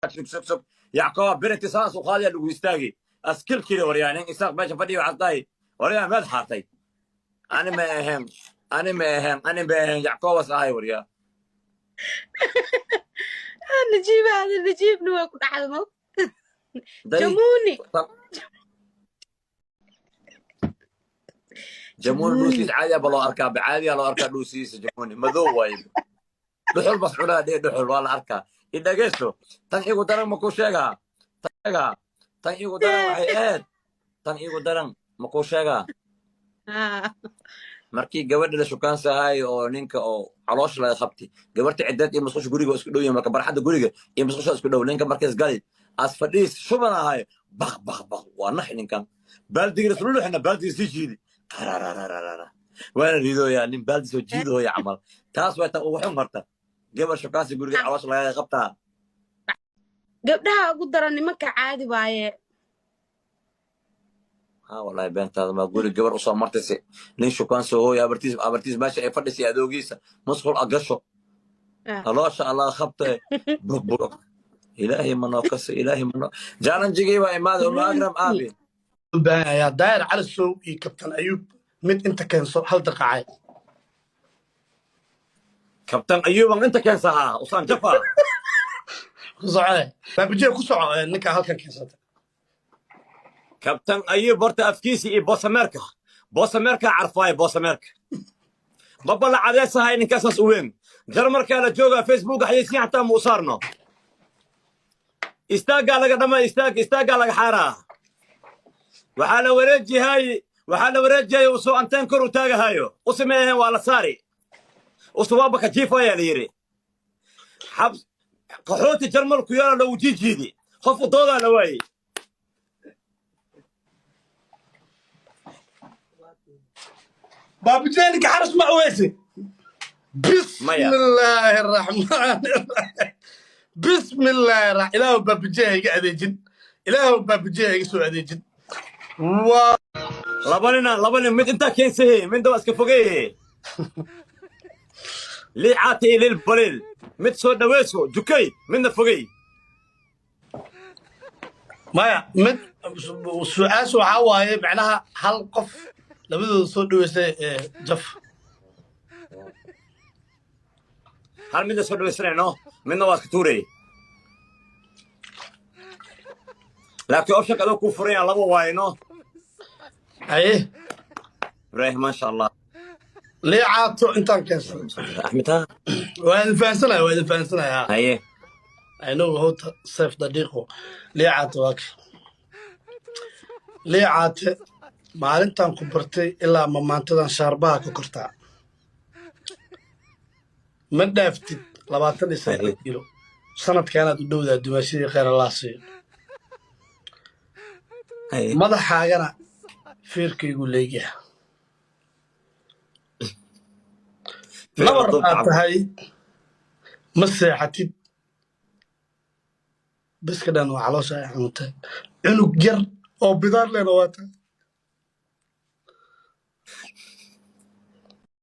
Sug, sug, sug. Yackoba birinti saas u qaadaya, lagu istaagi askilkili. Waryaa, nin Isaaq meesha fadhiya waxaad tahay. Waryaa, meed xaartay? Ani ma ahayn, ani ma ahayn, ani ma ahayn. Yackobas ahay, waryaa. Najiib aada, Najiibna waa ku dhacda mo. Jamuni. Jamuni dhuusiis caadiya ba loo arkaa, ba caadiya loo arkaa dhuusiisa. Jamuni madow waaye, dhuxul bas cunaa dhee, dhuxul waa la arkaa. Idhageyso, tan igu daran ma ku sheegaa? Sheegaa, tan igu daran waxay ahayd, tan igu daran ma ku sheegaa? Markii gabadha la shukaansahay oo ninka oo caloosha laga qabtay, gabarta cideed iyo musqusha guriga waa isku dhow yihiin. Marka barxadda guriga iyo musqusha isku dhow, ninka markaas gali as fadhiis shuban ahay, baq baq baq, waa naxi. Ninkan baaldiga isluluxina, baaldiga sii jiidi, qararararara, waana ridooyaa nin baaldi soo jiidooya camal. Taas waa tan ugu xun horta, gabar shukaansi guriga caloosha lagaga qabtaa. Gabdhaha ugu daran, nimanka caadi waaye. Ha, wallahi beentaada ma guri gabar usoo martayse, nin shukaansi hooy, abartiis, abartiis meesha ay fadhisay, adoogiisa musqul agasho, caloosha Allah qabte, bug bug. Ilaahay manoo kasa, Ilaahay manoo. Challenge-gii baa imaaday, Uma Akram aabi. U baahan yahay Daayir Cali Sow iyo Kabtan Ayuub, mid inta keenso hal daqacay. Kabtan Ayuuban inta keensahaa usaan jafa. Ku soco, Baabujee, ku soco. Ninka halkan keensata. Kabtan Ayuub horta afkiisa iyo boosameerka, boosameerka carfaaya, boosameerka mabala cadeesahay. Ninkaasaas u weyn Jarmarkaa la joogaa, Facebook xayeysiin xataa ma u saarno. Istaaggaa laga dhama, istaag, istaaggaa laga xaaraa. Waxaa la wareejihay, waxaa la wareejiyay usoo anteen kor u taagahayo usameehen, waa la saari usuwaaba kajiifaya la yidhi. Xabs qaxooti Jarmal ku yaala loogu jiijiidi, qof u doodaa la waayey. Baabujee, ninka xaras ma aweyse? Maya. Bismillaahi raxmaani raxiim, bismillaahi ilaahu Baabujee ha iga adeejin, ilaahu Baabujee ha iga soo adeejin. Waa Laba nina, laba nin, mid intaa keensahe, midna waa iska fogeeye. Lii caata iyo liil baliil, mid soo dhaweyso jukay, midna fogey. Maya, mid su-aasha waxaa waaye, macnaha hal qof labadooda soo dhaweysay ee jaf. Hal midna soo dhaweysanayno, midna waa iska tuurayay, laakiin optionka adoo kuu furan yaha laba waayno. Haye. Ibrahim, maasha Allah. Lii caato intaan keensaday. Axmed ha. Waa idin fahansanaya, waa idin fahansanaya. Haye. I know how to save the dhiiqo. Lii caato waa ka lii caate. Maalintan ku bartay ilaa ma maantadan shaarbaha ka kortaa, ma dhaaftid 29 kiilo. Sanadkaanaad u dhowdaa dumaashadii, kheyr Allah siiyo. Haye. Madaxaagana feerkaygu leegyaha. Feer Nabar duubta. Aad tahay ma seexatid, beska dhan waa caloosha ay xanuuntay, cunug yar oo bidaar lehna waa tahay.